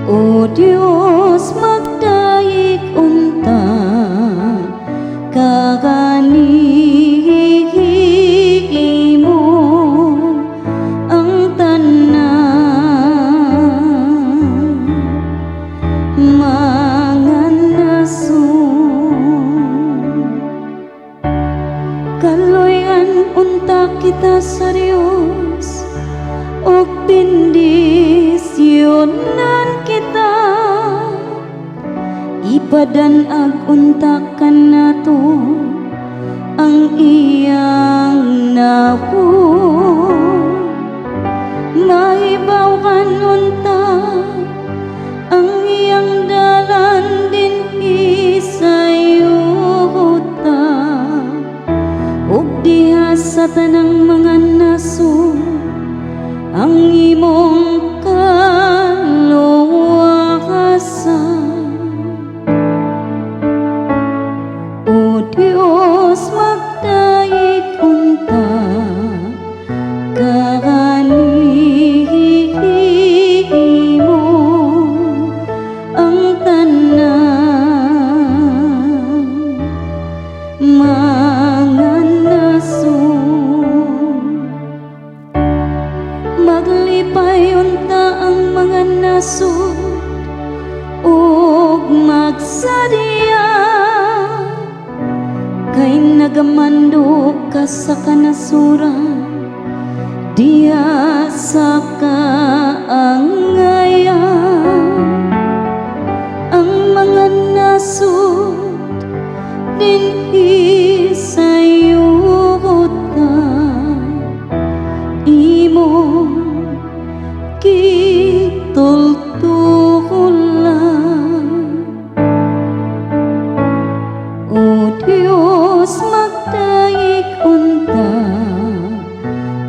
O Dios, magdayeg unta kakanimo ang tanan mga nasod. Kaluy-an unta kita sa Dios ug bendisyonan kita. Ipadan-ag unta kanato ang iyang nawong. Mahibaw-an unta ang iyang dalan dinhi sa yuta ug diha sa tanang mga nasod ang imong kaluwasan. O Dios, magdayeg unta kakanimo ang tanan mga nasod. Maglipay unta ang mga nasod ug magsadya kay nagamando ka sa kanasuran diha sa kaangayan. Ang mga nasod dinhi sa yuta imong gitultulan. O Dios, magdayeg unta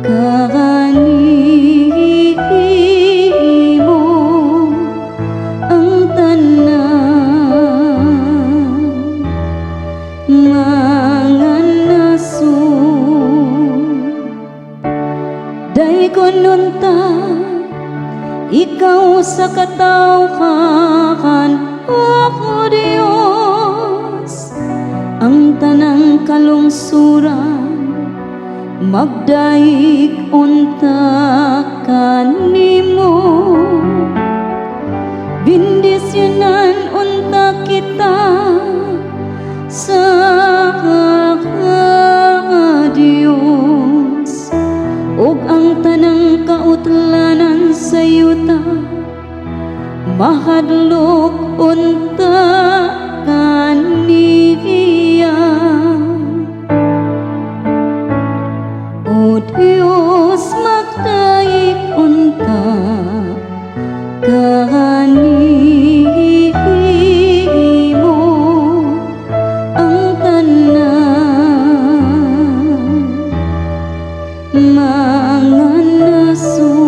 kakanimo ang tanan mga nasod. Daygon unta ikaw sa katawhan, O Dios. Ang tanang kalungsuran magdayeg unta kanimo. Bendisyonan unta kita sa Dios ug ang tanang kautlanan sa yuta mahadlok unta kaniya. O Dios, magdayeg unta kakanimo ang tanan mga nasod.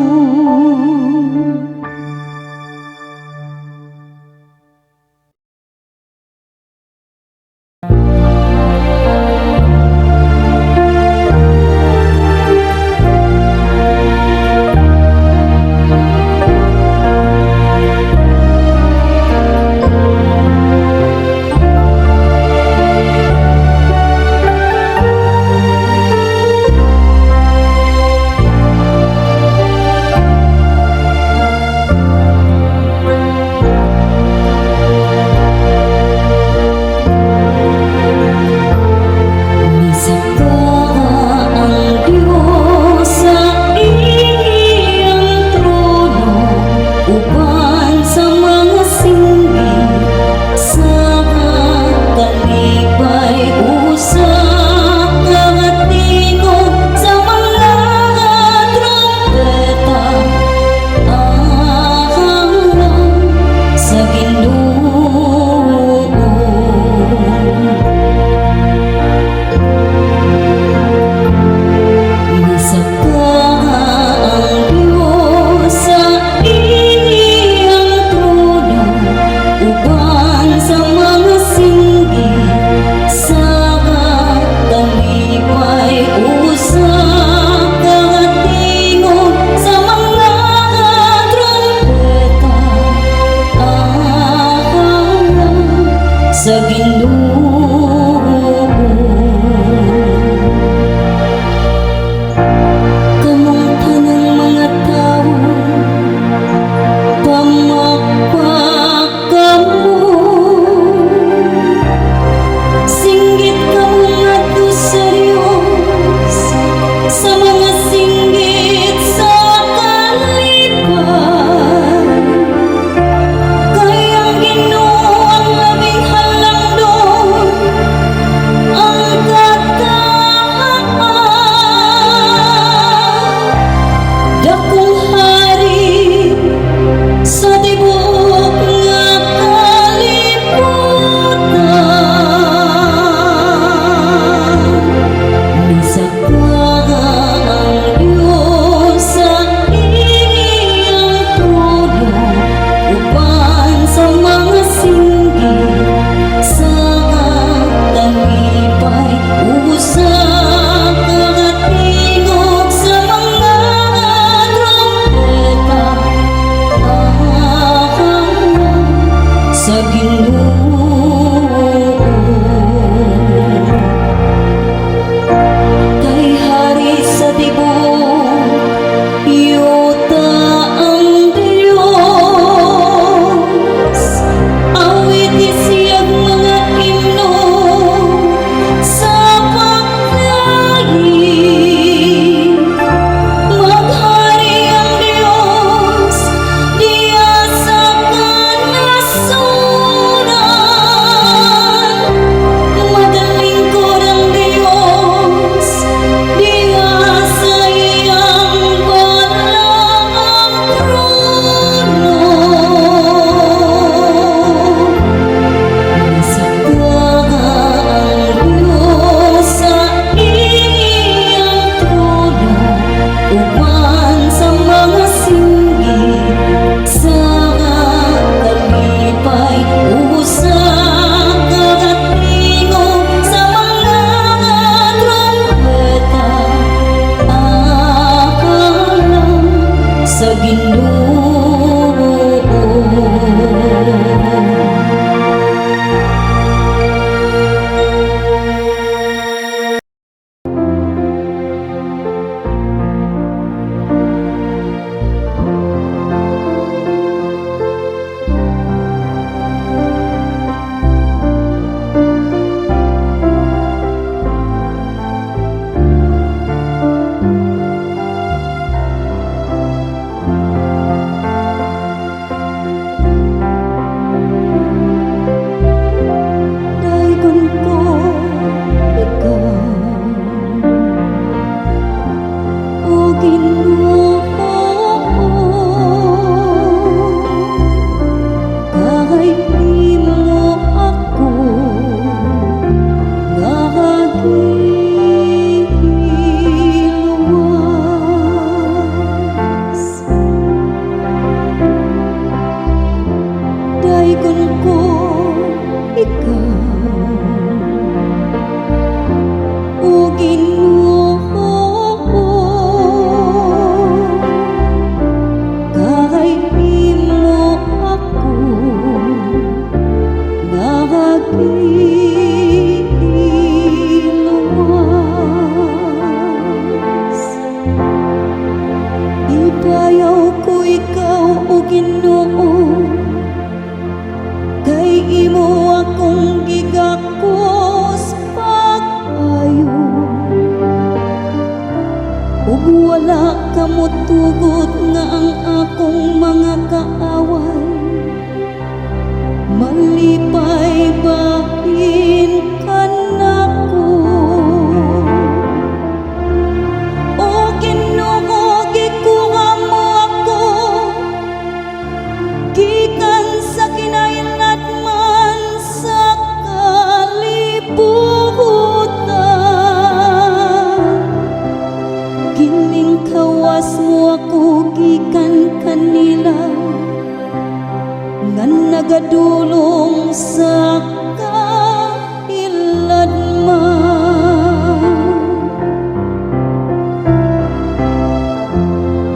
Nagadulong sa kahiladman.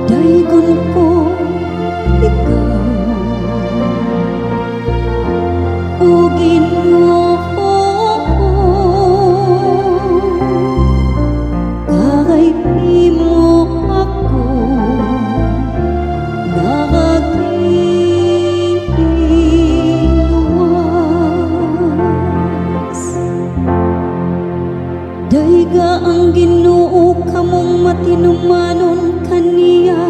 Daygon ko ikaw, o Ginoo, kay imo ako nagiluwas. Dayga ang Ginoo, kamong matinumanon kaniya,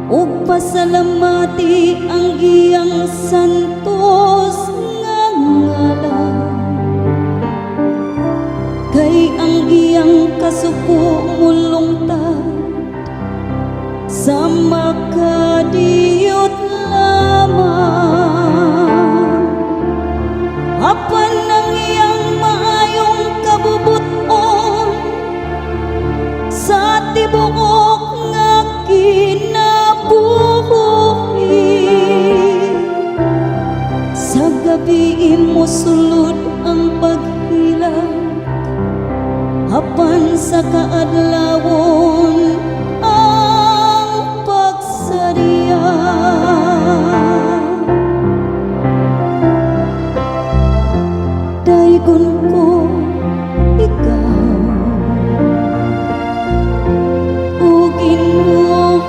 ug pasalamati ang iyang santos nga ngalan, kay ang iyang kasuko mulungtad sa makadiyot lamang, apan ang iyang maayong kabubut-on sa tibuok nga kinabuhi. Sa gabi mosulod ang paghilak, apan sa kaadlawon ang pagsariya. Daygon ko ikaw, o Ginoo,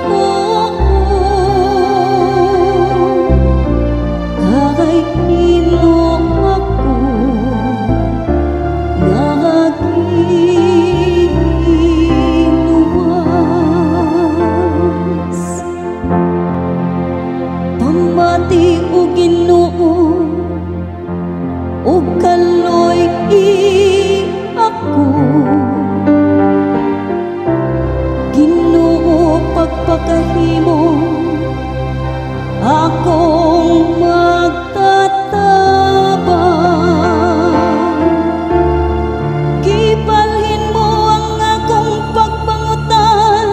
kay imo ako nagiluwas. Pamati, o Ginoo, ug kaloy-i ako. Ginoo, pagpakahimo akong magtatabang. Gibalhin mo ang akong pagpangutan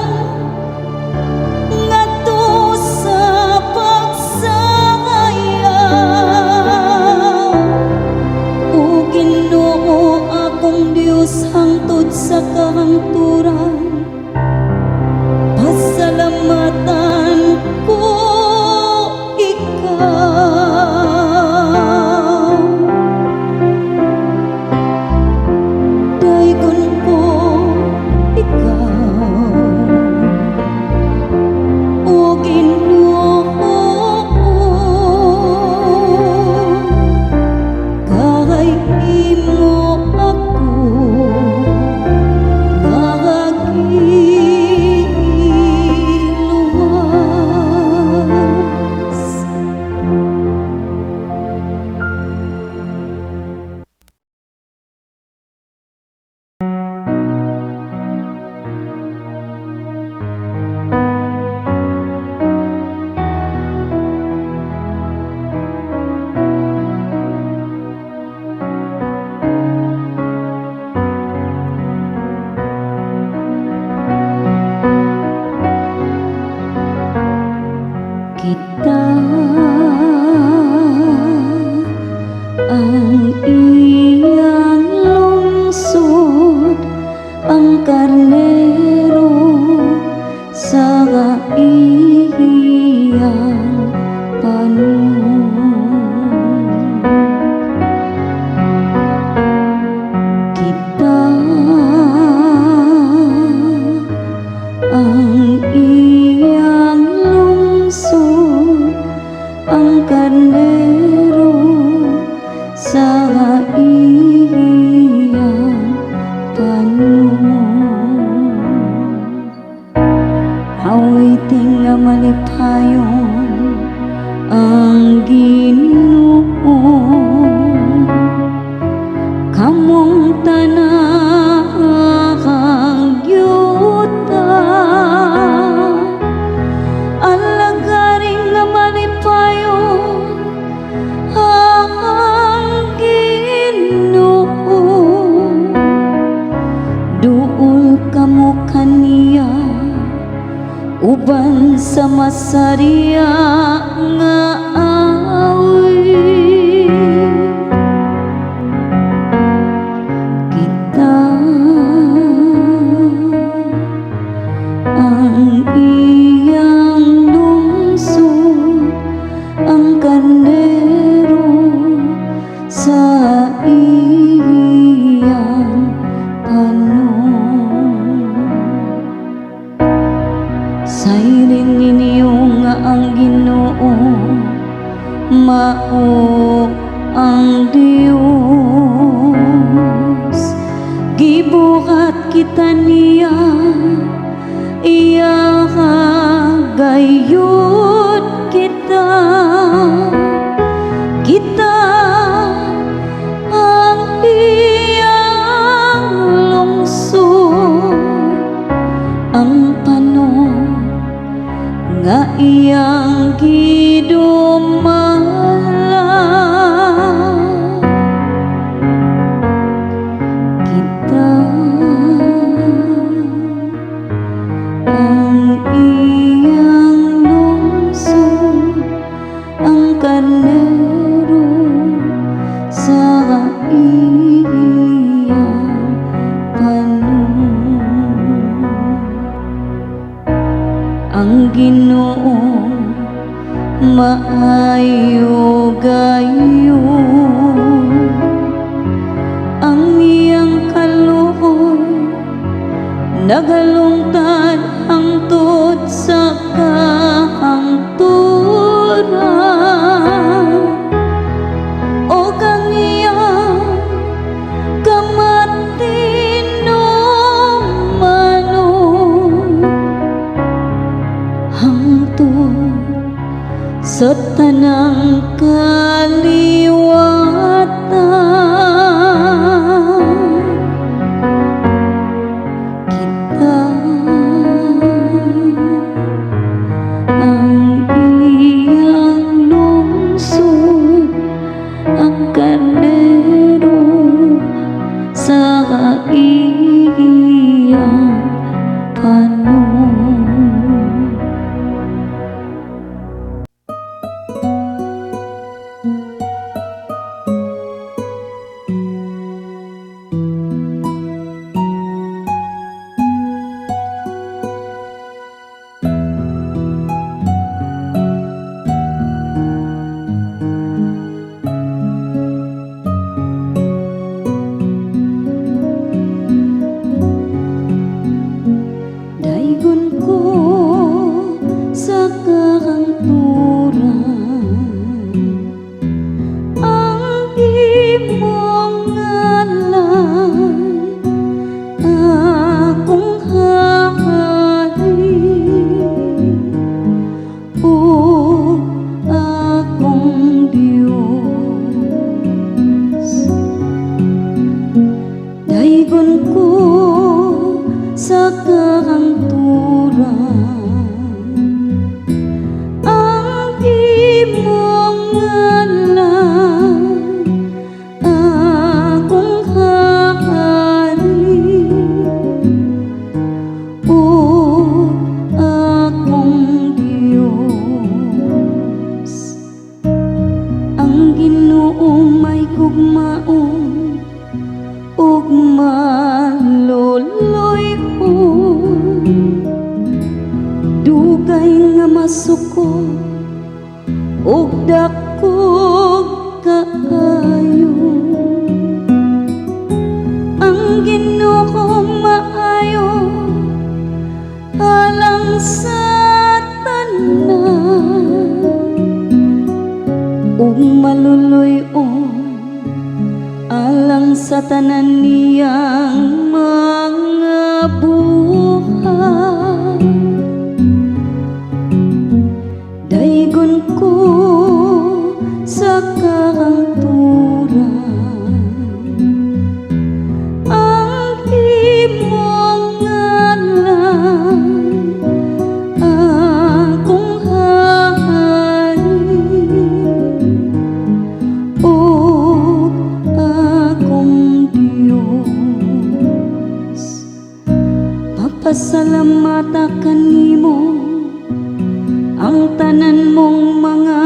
ngadto sa pagsangayaw. O Ginoo, akong Dios, hangtod sa kahangturan pasalamatan ko ikaw. Daygon ko ikaw, O Ginoo, kay imo ako nagiluwas. Kita ang iyang lungsod, ang karnero sa iyang panon. Kita ang iyang lungsod, ang karnero sa iyang panon. Awitin nga malipayon ang Ginoo, kamong tanang yuta. Alagaring nga malipayon ang Ginoo. Duol kamo kaniya uban sa masariya nga Karnero sa iyang panon. Sayrin ninyo nga ang Ginoo mao ang Dios. Gibuhat kita niya, iya gayud kita. Kita ang iyang lungsod, ang panon nga iyang gidumala. Kita ang iyang lungsod, ang Karnero sa iyang panon. Ang Ginoo maayo gayud, ang iyang kaluoy nagalungtad hangtod sa kahangturan, ug ang iyang kamatinumanon hangtod sa tanang kaliwatan. Kita ang iyang lungsod, ang Karnero sa iyang panon. Daygon ko sa kahangturan ang imong ngalan, akong Hari ug akong Dios. Daygon ko sa kahangturan ang imong ngalan, akong Hari ug akong Dios. Ang Ginoo may gugmaon ug maluluy-on, dugay nga masuko ug dakog kaayo. Ang Ginoo maayo alang sa tanan ug maluluy-on alang sa tanan niyang mga buhat. Daygon ko sa kahangturan ang imong ngalan, akong Hari ug akong Dios. Mapasalamata kanimo ang tanan mong mga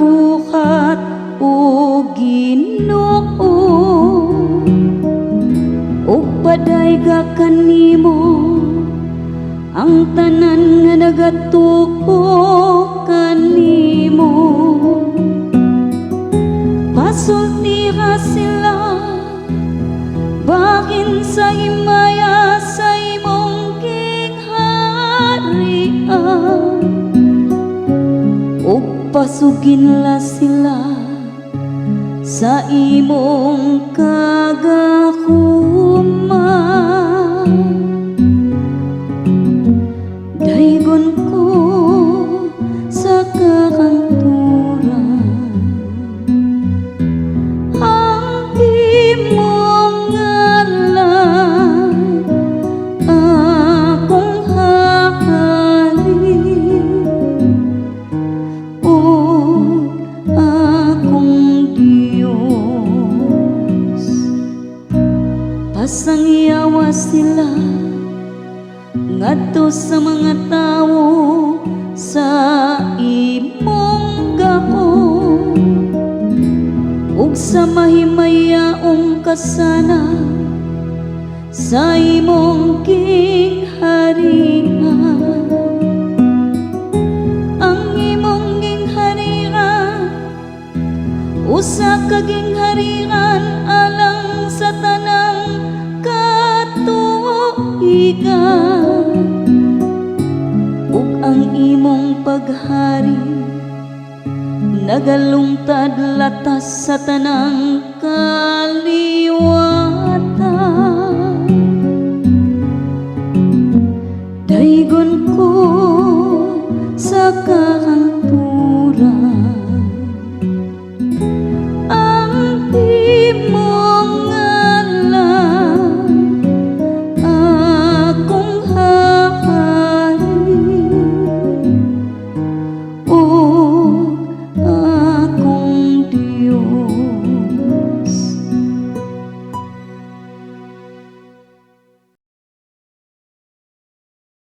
buhat, o Ginoo, ug padayga kanimo ang tanan nga nagatuo kanimo. Bahin sa himaya sa imong gingharian ug pasuginla sila sa imong kagahuma. Daygon ko sa kahangturan ang imong ngalan, akong Hari ug akong Diyos. Pasangyawa sila ngadto sa mga tawo sa imong gahom ug sa mahimayaong kasanag sa imong gingharian. Ang imong gingharian usa ka gingharian alang sa tanang katuigan ug ang imong paghari nagalungtad latas sa tanang kaliwatan.